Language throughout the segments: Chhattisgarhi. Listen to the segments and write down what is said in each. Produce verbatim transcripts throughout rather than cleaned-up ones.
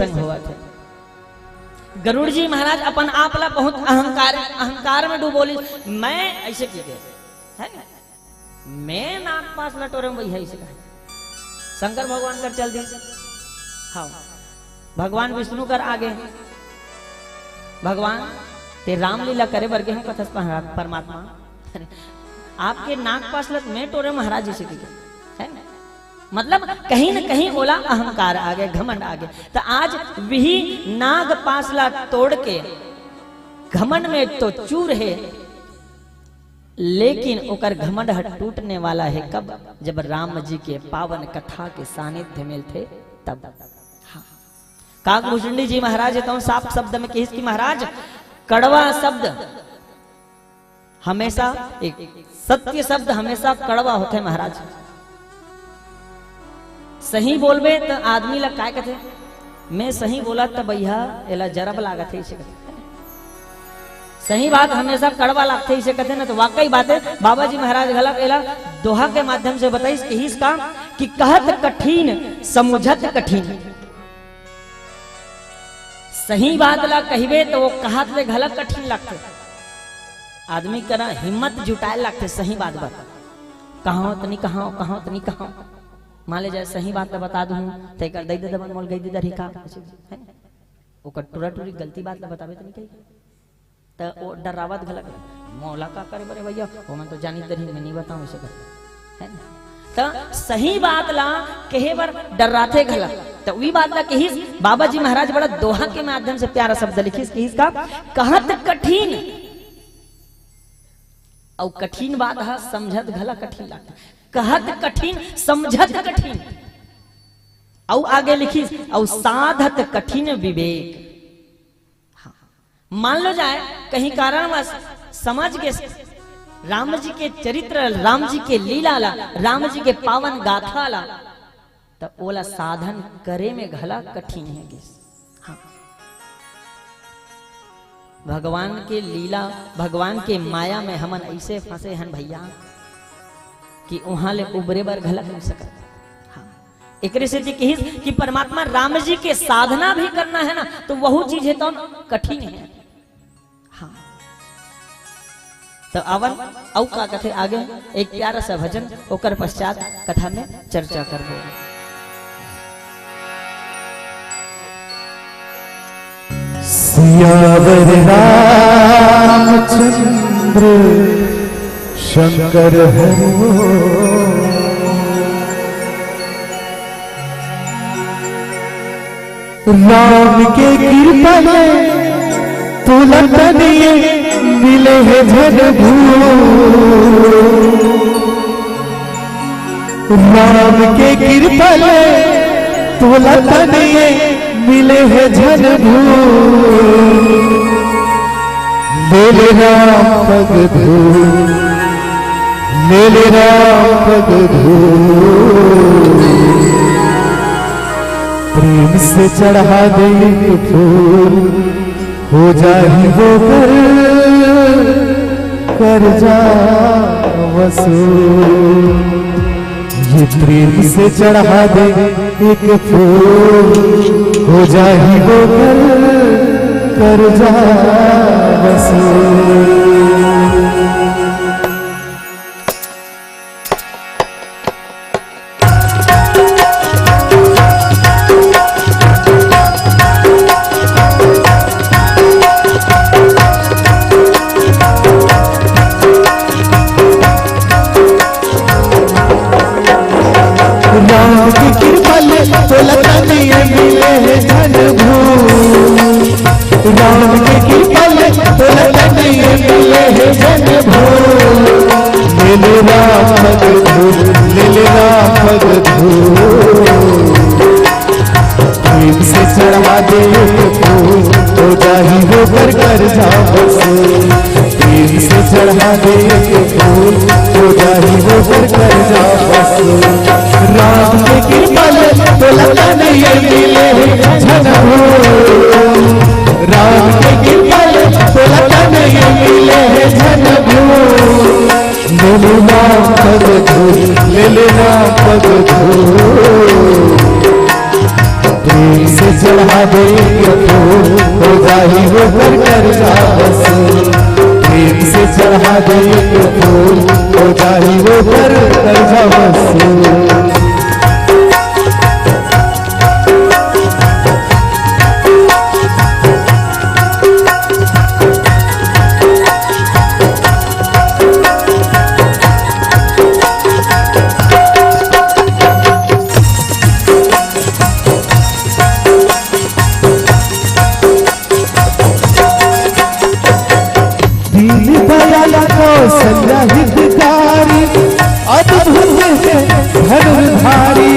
संग होवत हे। गरुड़ जी महाराज अपन आप ला बहुत अहंकार, अहंकार में डूबोलिस, मैं ऐसे की गए, है ना? मैं नागपाश ल टोरे में बइहा, इसे कहा। शंकर भगवान कर चल दिस। हाँ, भगवान विष्णु कर आगे, भगवान, ते रामलीला करे बर गे हूँ, कथस पहरा-, परमात्मा। आपके नागपाश ल मैं टोरे महाराज जी से की, है ना? मतलब कहीं न कहीं ओला अहंकार आगे, घमंड आगे। त आज विही नागपाश ला तोड़ के घमंड में तो चूर हे, लेकिन ओकर घमंड ह टूटने वाला हे कब? जब राम जी के पावन कथा के सानिध्य मिलथे तब। हाँ। काकभुशुंडी जी महाराज तो साफ शब्द में कहिस कि महाराज, कड़वा शब्द हमेशा, एक सत्य शब्द हमेशा कड़वा होथे महाराज। सही बोलबे त आदमी ला काय कथे, मैं सही बोला त बइहा एला जरब लागत हे, इसे कथे। सही बात हमेशा कड़वा लागथे, इसे कथे ना, तो वाकई बात हे। बाबा जी महाराज घलक एला दोहा के माध्यम से बताइस, कहिस का कि कहत कठिन, समुझत कठिन। सही बात ला कहिबे त वो कहत ले घलक कठिन लागथे। आदमी करा हिम्मत जुटाए लागथे सही बात बर। कहां तनी कहां, कहां तनी कहां। मान ले जाए सही बात ला बता दूं, त एकर दई दे दबन मोल गई दे दरही का? है? ओकर टुरा टुरी गलती बात ला बताबे त नहीं कही। त वो डरावत घलक, मोला का करे बरे भैया, वो मन तो जानी दरही, मैं नहीं बताऊं इसे कर। है ना? त सही बात ला कहे बर डर्राथे घलक। त उही बात ला कहिस, बाबा जी महाराज बड़ा दोहा के माध्यम से प्यारा शब्द लिखिस, कहिस का, कहत कठिन अउ कठिन बात ह समझत घला कठिन लागथे। कहत कठिन, समझत कठिन। अउ आगे लिखिस, अउ साधत कठिन विवेक। हाँ। मान लो जाए, कहीं कारणवश समझ के राम जी के चरित्र, राम जी के लीला ला, राम जी के पावन गाथा ला, त ओला साधन करे में घला कठिन हे गिस। हाँ। भगवान के लीला, भगवान के माया में हमन ऐसे फंसे हन भैया कि उहाँ ले उबरे बर घलक नहीं सकत। हाँ। एकरे सेती किहिस कि परमात्मा राम जी के साधना भी करना है ना, तो वहू चीज हे तो कठिन है। हाँ। त आवन, अउ का कथे आगे, एक प्यारा सा भजन, ओकर पश्चात कथा में चर्चा करबो। सियावर रामचंद्र शंकर हरो। राम के कृपा ले तोला तन ये मिले हे झन भूल। राम के कृपा ले तोला तन ये मिले हे झन भूल। ले ले राम पग धूल, ले ले राम पग धूल। प्रेम से चढ़ा दे एक फूल, हो जाही वो कर, कर जा वसूल। ये प्रेम से चढ़ा दे एक फूल, हो जाही वो कर, कर जा वसूल। राम के कृपा ले तोला तन ये मिले हे झन भूल। राम के कृपा ले तोला तन ये मिले हे झन भूल। ले ले राम पग धूल, ले ले राम पग धूल। प्रेम से चढ़ा दे एक फूल, हो जाही वो कर, कर जा वसूल। प्रेम से चढ़ा दे एक फूल, हो जाही वो कर, कर जा वसूल। राम के कृपा ले तोला तन ये मिले हे झन भूल। राम के कृपा ले तोला तन ये मिले हे झन भूल। ले ले राम पग धूल, ले ले राम पग धूल। प्रेम से चढ़ा एक फूल, हो जाही ओकर कर्जा वसूल। प्रेम से चढ़ा दे एक फूल, हो जाही ओकर कर्जा वसूल। दीनदयाल कौशल्या हितकारी, अद्भुत है धनुर्धारी।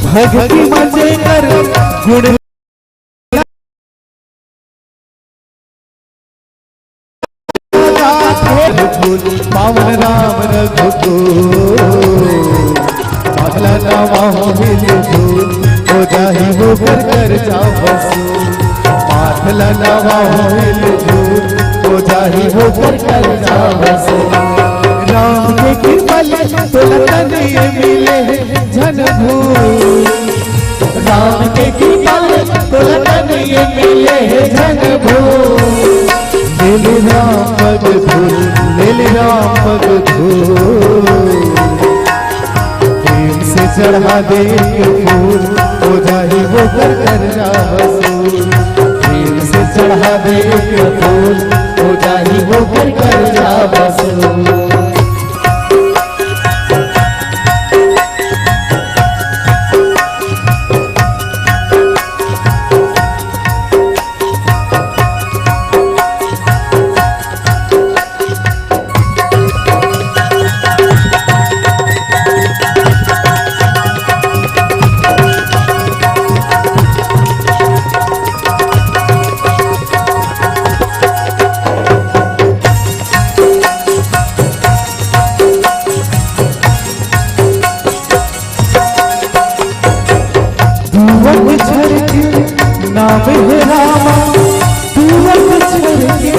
भक्ति में जेकर गुण पावन राम रघुकुल, माथला नवा हो मिलजुल, हो जाही ओकर कर्जा वसूल। माथला नवा हो मिलजुल, हो जाही ओकर कर्जा वसूल। राम के कृपा ले तोला तन ये मिले हे झन भूल। राम के कृपा ले तोला तन ये मिले हे झन भूल। ले ले राम पग धूल, ले ले राम पग धूल। प्रेम से चढ़ा दे एक फूल, हो जाही ओकर कर्जा वसूल। प्रेम से चढ़ा दे एक फूल, हो जाही ओकर कर्जा वसूल। दू अक्षर के नाम हे रामा, दू अक्षर के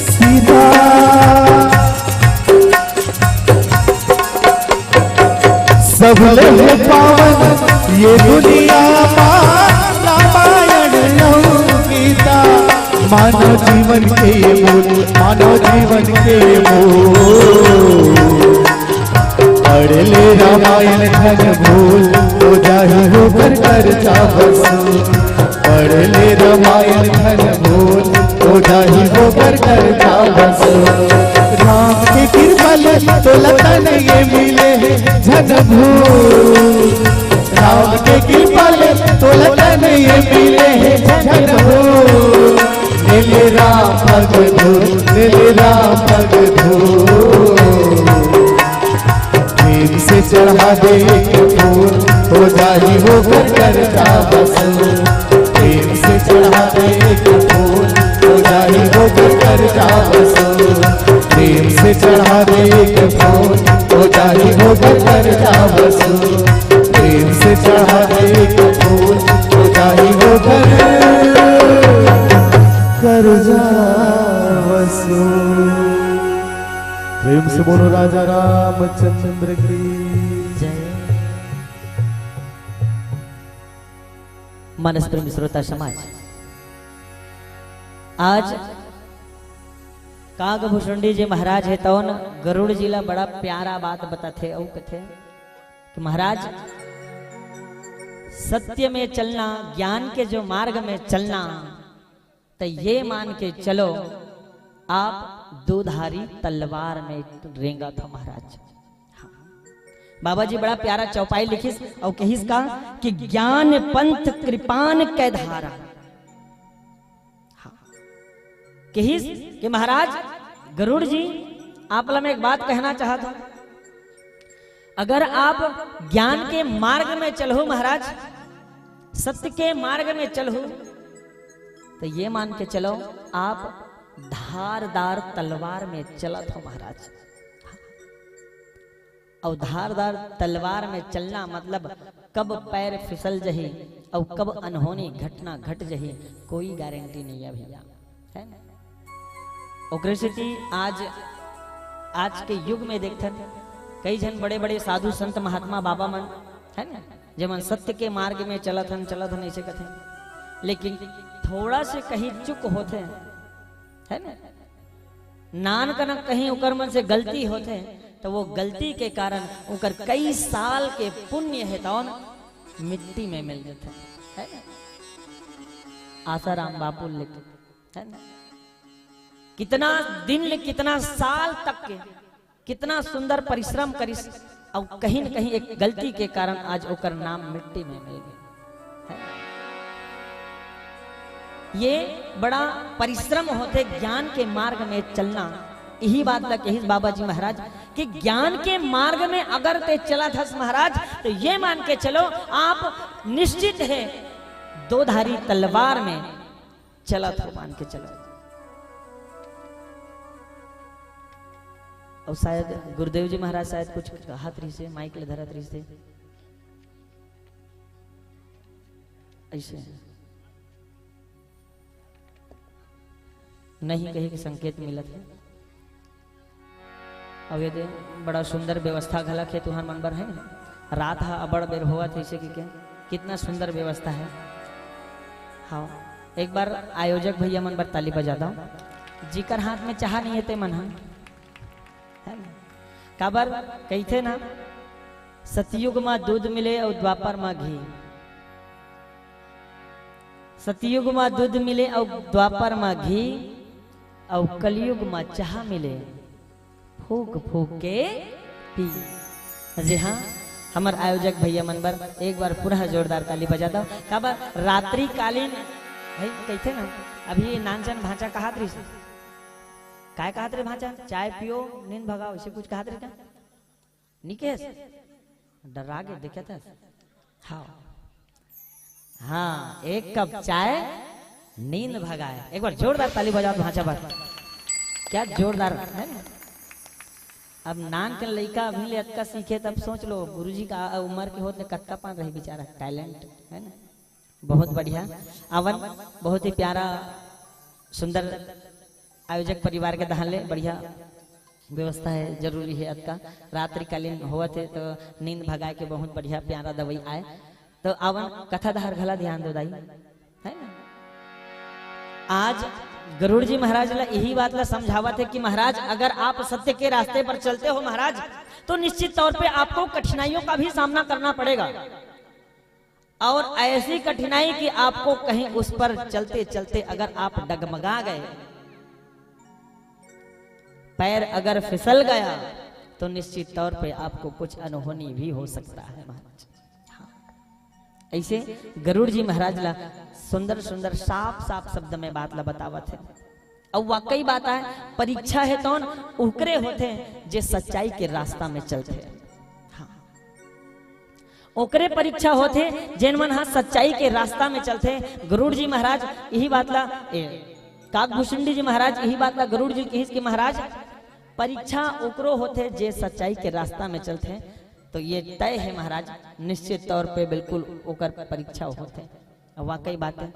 सीता। सबले हे पावन ये दुनिया मा रामायण अउ गीता। मानव जीवन के ये मोल, मानव जीवन के ये मोल। पढ़ ले रामायण झन भूल, हो जाही ओकर कर्जा वसूल। पढ़ ले रामायण झन भूल, हो जाही ओकर कर्जा वसूल। राम के कृपा ले तोला तन ये मिले हे झन भूल। राम के कृपा ले तोला तन ये मिले हे झन भूल। ले ले राम पग धूल, ले ले राम पग धूल। प्रेम से चढ़ा दे एक फूल, हो जाही ओकर कर्जा वसूल। प्रेम से चढ़ा दे एक फूल, हो जाही ओकर कर्जा वसूल। प्रेम से चढ़ा दे एक फूल, हो जाही ओकर कर्जा वसूल। प्रेम से चढ़ा दे एक फूल, हो जाही ओकर कर्जा वसूल। प्रेम से बोलो राजा रामचंद्र की जय। मानस प्रेमी श्रोता समाज, आज काग भुसुंडी जी महाराज हे तौन गरुड़ जी ला बड़ा प्यारा बात बताथे अउ कथे कि महाराज, सत्य में चलना, ज्ञान के जो मार्ग में चलना, त ये मान के चलो, आप दोधारी तलवार में रेंगत हो महाराज। हाँ। बाबा जी बड़ा प्यारा चौपाई लिखिस अउ कहिस का कि ज्ञान पंथ कृपान कै धारा। हाँ। कहिस कि महाराज गरुड़ जी, आप ला मैं एक बात कहना चाहत हूं, अगर आप ज्ञान के मार्ग में चलहू महाराज, सत्य के मार्ग में चलहू, त ये मान के चलो, आप धारदार तलवार में चलत हो महाराज। अउ धारदार तलवार में चलना मतलब कब पैर फिसल जही अउ कब अनहोनी घटना घट जही, कोई गारंटी नहीं है भैया, है ना? ओकरे सेती आज, आज के युग में देखथन, कई झन बड़े-बड़े साधु संत महात्मा बाबा मन है ना? जेमन सत्य के मार्ग में चलत हन, चलत हन, ऐसे कथे। लेकिन थोड़ा से कहीं चूक होथे, है ना? नान कन कहीं ओकर मन से गलती होथे, तो वो गलती के कारण ओकर कई साल के पुण्य हे तौन मिट्टी में मिल जाथे, है ना? आसाराम बापू लेके, है ना? कितना दिन ले, कितना साल तक के, कितना सुंदर परिश्रम करिस, अउ कहीं न कहीं एक गलती के कारण आज ओकर नाम मिट्टी में मिल गे। ये बड़ा परिश्रम होथे ज्ञान के मार्ग में चलना। यही बात ला कहिस बाबा जी महाराज कि ज्ञान के मार्ग में अगर ते चलत हस महाराज, तो ये मान के चलो, आप निश्चित है दो धारी तलवार में चलत हो, मान के चलो। और शायद गुरुदेव जी महाराज शायद कुछ कहत रहिसे, माइक ले धरत रहिसे, ऐसे नहीं कहे के संकेत मिलत है। अउ ये दे, बड़ा सुंदर व्यवस्था घलक हे तुहर मन बर, है ना? रात ह अबड़ बेर होवत हे, इसे कि के, कितना सुंदर व्यवस्था है। हाँ, एक बार आयोजक भैया मन बर ताली बजा दो, जिकर हाथ में चाहा नहीं है ते मन ह, है ना? काबर कहिथे ना, सतयुग मा दूध मिले अउ द्वापर मा घी, सतयुग मा दूध मिले अउ द्वापर मा घी, अउ कलयुग मा चाहा मिले फूक फूक के पी। जी हाँ, हमर आयोजक भैया मन बर एक बार पुनः जोरदार ताली बजा दो। काबर रात्रिकालीन, भाई कहिथे ना, अभी नानचन भांचा कहत रहिस, काय कहत रे भांचा, चाय पियो, नींद भगाओ, ऐसे कुछ कहत रहिस का? निकेश, डरा के देखे था। हाँ, हाँ, एक कप चाय, नींद भगाए। एक बार जोरदार ताली बजाओ भांचा बर। क्या जोरदार है ना? अब नान के लइका अभी ले अतका सीखे, तब सोच लो गुरुजी का उम्र के होत ले कतका पान रही बेचारा, टैलेंट है ना? बहुत बढ़िया। अवन, बहुत ही प्यारा, सुंदर आयोजक परिवार के दहान ले बढ़िया व्यवस्था है, जरूरी है अतका। रात्रिकालीन होवत है तो नींद भगाए के बहुत बढ़िया प्यारा दवाई आए। तो अवन कथा दहार घला ध्यान दो दाई, है ना? आज गरुड़ जी महाराज ला यही बात ला समझावत है कि महाराज, अगर आप सत्य के रास्ते पर चलते हो महाराज, तो निश्चित तौर पे आपको कठिनाइयों का भी सामना करना पड़ेगा। और ऐसी कठिनाई कि आपको कहीं उस पर चलते चलते अगर आप डगमगा गए, पैर अगर फिसल गया, तो निश्चित तौर पे आपको कुछ अनहोनी भी हो सकता है महाराज। हाँ। ऐसे गरुड़ जी महाराज ला सुंदर सुंदर साफ साफ शब्द में बात ला बतावत है। अउ वाकई बात आय, परीक्षा हे तौन ओकरे होथे जे सच्चाई के रास्ता में चलथे। हाँ। ओकरे परीक्षा होथे जेन मन ह सच्चाई के रास्ता में चलथे। गरुड़ जी महाराज यही बात ला, ए, काकभूषुंडी जी महाराज यही बात ला गरुड़ जी कहिस कि महाराज, परीक्षा ओकरो होथे जे सच्चाई के रास्ता में चलथे। तो ये तय है महाराज, निश्चित तौर पे बिल्कुल ओकर परीक्षा होथे। अउ वाकई बात है।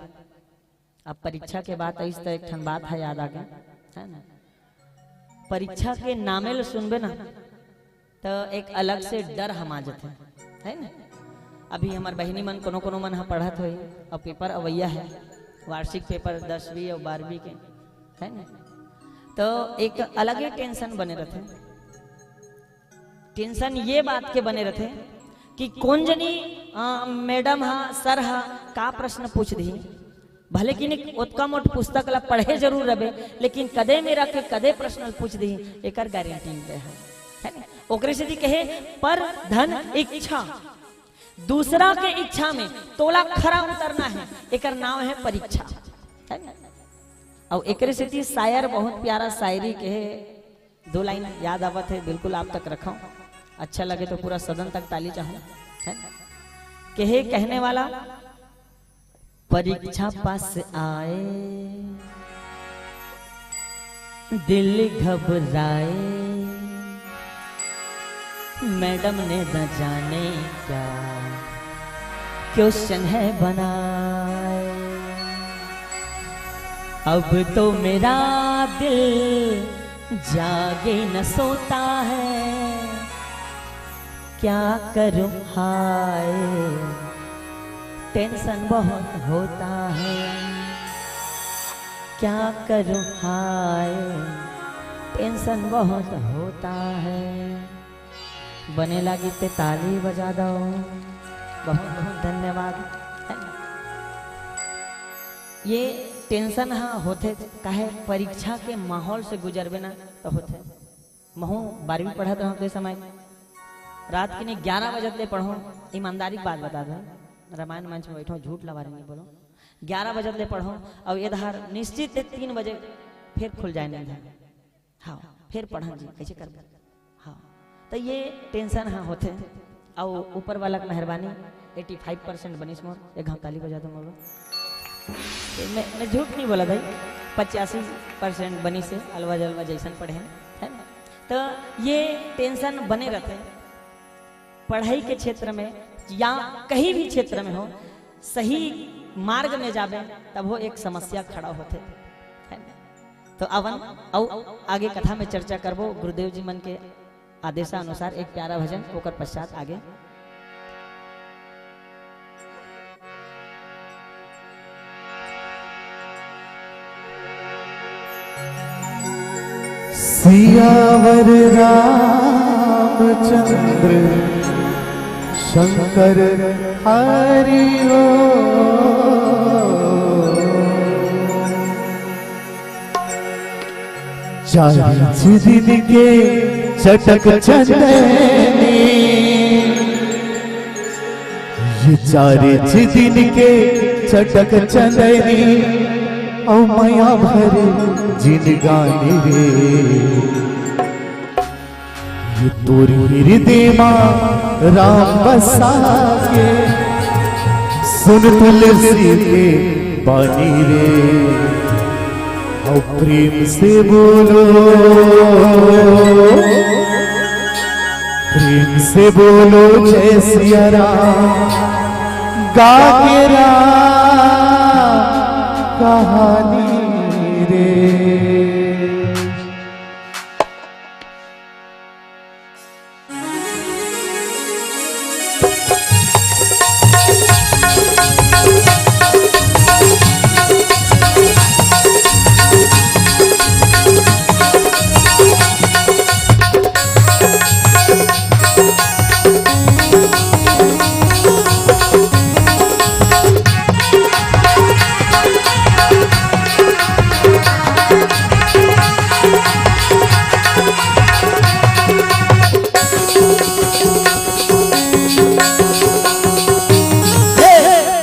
अब परीक्षा के बात आइस त एक ठन बात ह याद आ गे, है ना? परीक्षा के नामे ल सुनबे ना, त एक अलग से डर हमा जथे, है ना? अभी हमर बहिनी मन, कोनो कोनो मन ह पढ़त होही, अउ पेपर अवइया है, वार्षिक पेपर दसवीं अउ बारहवीं के, है ना? तो एक अलग ही टेंशन बने रथे। टेंशन ये बात के बने रथे कि कोन जनी, अ, मैडम ह, सर ह, का प्रश्न पूछ दिही। भले कि नहीं, ओतका मोट पुस्तक ला पढ़े जरूर रहे, लेकिन कदे में रख के कदे प्रश्न पूछ दिही, एकर गारंटी नहीं है, है ना? ओकरे सेती कहे, पर धन इच्छा, दूसरा के इच्छा में तोला खरा उतरना है, एकर नाम है परीक्षा, है ना? अउ एकरे सेती शायर बहुत प्यारा शायरी कहे, दो लाइन याद आवत है, बिल्कुल आप तक रखो, अच्छा लगे तो पूरा सदन तक ताली चाहूँ, है ना? कहे कहने वाला, परीक्षा पास आए, दिल घबराए, मैडम ने न जाने क्या क्वेश्चन है बनाए। अब तो मेरा दिल जागे न सोता है, क्या करूं हाय, टेंशन बहुत होता है। क्या करूं हाय, टेंशन बहुत होता है। बने लागी ते ताली बजा दो। बहुत बहुत धन्यवाद। ये टेंशन हा होथे, काहे परीक्षा के माहौल से गुजरबे ना तो होथे। महूं बारहवीं पढ़त रहूं ते समय रात के नहीं ग्यारह बजे ले पढ़ूं। ईमानदारी के बात बता दो, रामायण मंच में बैठो, झूठ लबारी नहीं बोलो। ग्यारह बजे ले पढ़ूं, अब ये धार निश्चित है तीन बजे फिर खुल जाए नहीं धार। हाँ, फिर पढ़न जी, कैसे करबो? हाँ, तो ये टेंशन हाँ होथे। अउ ऊपर वाला के मेहरबानी, एटी फाइव परसेंट बनिस मोर, एक घाव ताली बजा दो मोर। मैं, मैं झूठ नहीं बोला भाई, पचासी परसेंट बनिस हे, अलवा जलवा जैसन पढ़े हैं, है ना? तो ये टेंशन बने रहते हैं पढ़ाई के क्षेत्र में या कहीं भी क्षेत्र में हो, सही मार्ग में जाबे तब वो एक समस्या खड़ा होथे, है ना? तो अवन अउ आगे कथा में चर्चा करबो गुरुदेव जी मन के आदेशानुसार एक प्यारा भजन, ओकर पश्चात आगे। सियावर रामचंद्र शंकर हरि ओ। चार दिन के चटक चंदनी, ये चार दिन के चटक चंदनी, अउ मया भर जिनगानी रे। ये तोर हृदय मा राम बसा के, सुन तुलसी के बानी रे। अउ प्रेम से बोलो, प्रेम से बोलो जय सिया राम, गा के राम कहानी रे।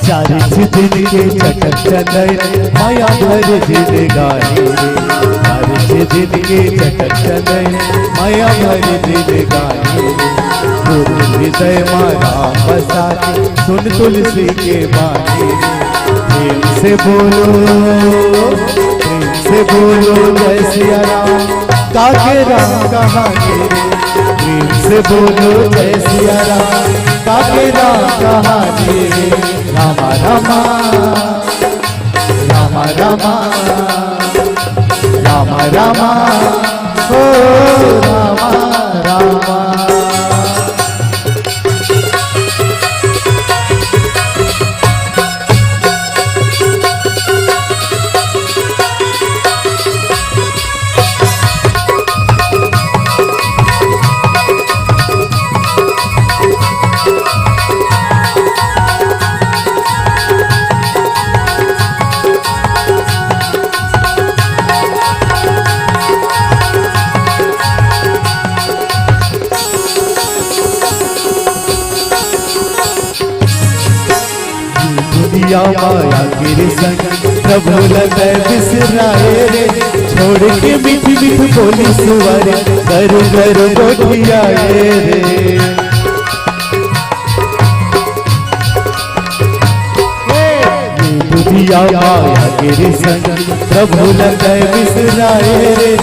चार दिन के चटक चंदन, मया भर जिनगानी रे। चार दिन के चटक चंदन, मया भर जिनगानी रे। तोर हृदय मा राम बसा के, सुन तुलसी के बानी रे। प्रेम से बोलो, प्रेम से बोलो जय सिया राम, गा के राम कहानी रे। प्रेम से बोलो जय सिया राम, गा के राम कहानी रे। रामा रामा, रामा रामा, रामा रामा, ओ रामा रामा। दुनिया माया के रे संग, प्रभु ला तैं बिसराए रे। छोड़ के मीठ मीठ बोली सुवारे, करू करू गोठियाए रे। ये दुनिया माया के रे संग, प्रभु ला तैं बिसराए रे।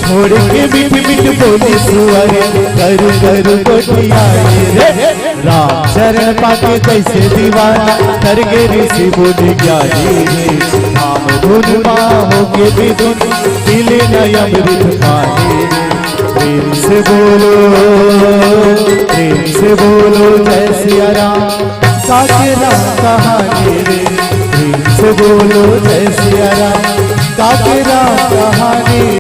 छोड़ के मीठ मीठ बोली सुवारे, करू करू गोठियाए रे। राम चरण पाके कइसे दीवाना, तर गे ऋषि मुनि ज्ञानी रे। धाम धुन मा होके भी धुन, पीले न अमृत पानी रे। प्रेम से बोलो, प्रेम से बोलो जय सिया राम। काके राम कहानी रे, प्रेम से बोलो जय सिया राम। काके राम कहानी